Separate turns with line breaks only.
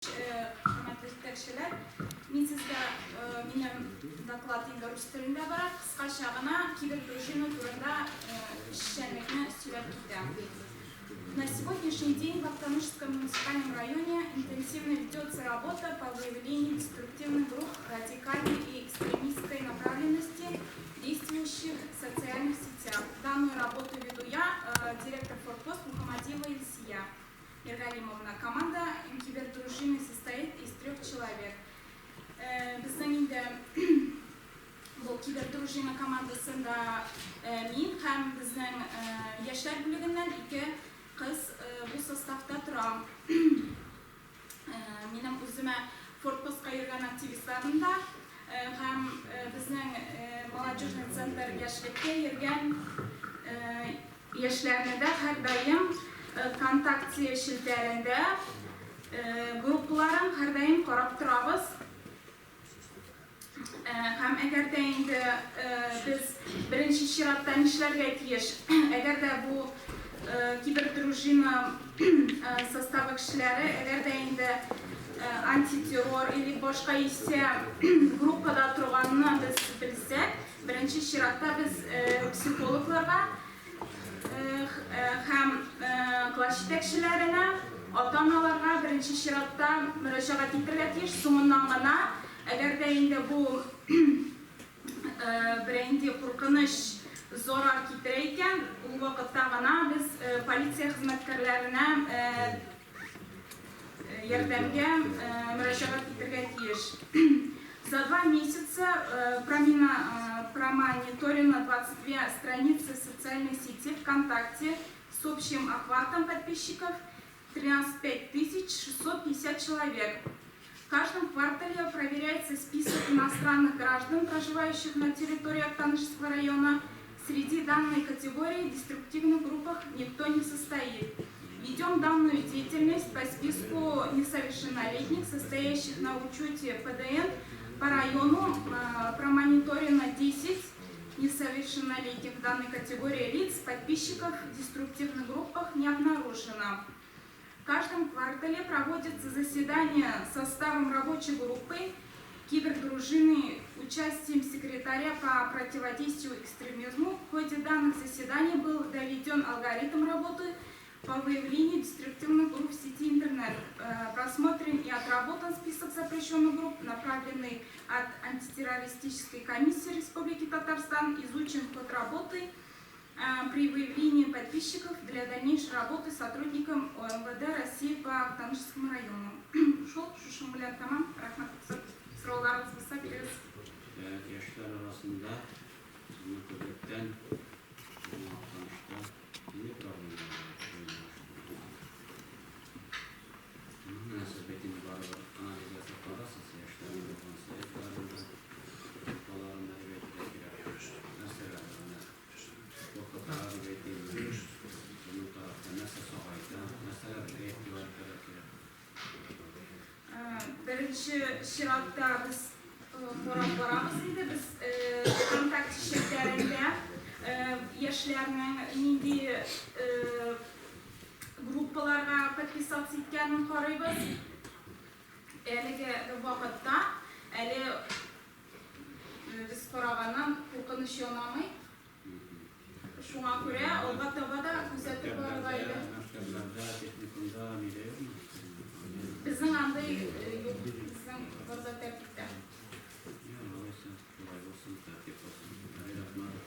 Хөрмәтле җитәкчеләр, мин сезгә минем доклад инде рус телендә бара, кыскача гына кибердружина турында эшчәнлекне сөйләп китәм. На сегодняшний день в Актанышском муниципальном районе интенсивно ведется работа по выявлению деструктивных групп радикальной и экстремистской направленности, действующих в социальных сетях. Данную работу веду я, директор Форпост Мухаммадиева Ильсия Миргалимовна. Команда кибердружины состоит из трех человек. Безнең инде бу кибердружина командасында мин һәм безнең яшьләр бүлегеннән ике кыз бу составта тора. Минем үземә Форпостка йөргән активистларым да һәм безнең молодежный центр яшьлеккә йөргән яшьләрне дә һәрдаим ВКонтакте челтәрендә группаларын һәрдаим карап торабыз. Һәм әгәр дә инде без беренче чиратта нишләргә тиеш? Әгәр дә бу кибердружина составы кешеләре, әгәр дә инде антитеррор или башка исә группада торганны без белсәк, беренче чиратта без психологларга һәм класс җитәкчеләренә, ата-аналарга беренче чиратта мөрәҗәгать итәргә тиеш. Соңыннан гына, әгәр дә инде бу бернинди куркыныч зарар китерә икән, ул вакытта гына без полиция хезмәткәрләренә ярдәмгә мөрәҗәгать итәргә тиеш. За 2 месяца промониторено 22 страницы социальной сети ВКонтакте с общим охватом подписчиков 13 650 человек. В каждом квартале проверяется список иностранных граждан, проживающих на территории Актанышского района. Среди данной категории в деструктивных группах никто не состоит. Ведем данную деятельность по списку несовершеннолетних, состоящих на учете ПДН по району. Промониторено 10 несовершеннолетних данной категории лиц, подписчиков в деструктивных группах не обнаружено. В каждом квартале проводятся заседания составом рабочей группы кибердружины участием секретаря по противодействию экстремизму. В ходе данных заседаний был доведен алгоритм работы по выявлению деструктивных групп в сети интернет. Просмотрен и отработан список запрещенных групп, направленный от антитеррористической комиссии Республики Татарстан, изучен ход работы при выявлении подписчиков для дальнейшей работы сотрудникам ОМВД России по Актанышскому району. Шул, шушының белән тәмам. Рәхмәт. Сорауларыгыз булса, бирегез.
Яшьләр арасында безнең күплектән Актанышта нинди проблемалар бар? Менә сез бит инде барыбер анализ ясап барасыз, яшьләрнең булган сайтларында, группаларында дип әйтергә кирәк. Нәрсәләр менә куркыта дип әйтим, безнең тарафта нәрсә сагайта, нәрсәләргә игътибар итәргә кирәк?
Беренче чиратта без карап барабыз инде без ВКонтакте челтәрендә яшьләрнең нинди группаларга подписаться иткәнен карыйбыз. Әлеге вакытта әле без караганнан куркыныч янамый. Шуңа күрә алга таба да күзәтеп барырга иде.
Мәктәпләрдә, техникумда нидә юкмы?
Безнең андый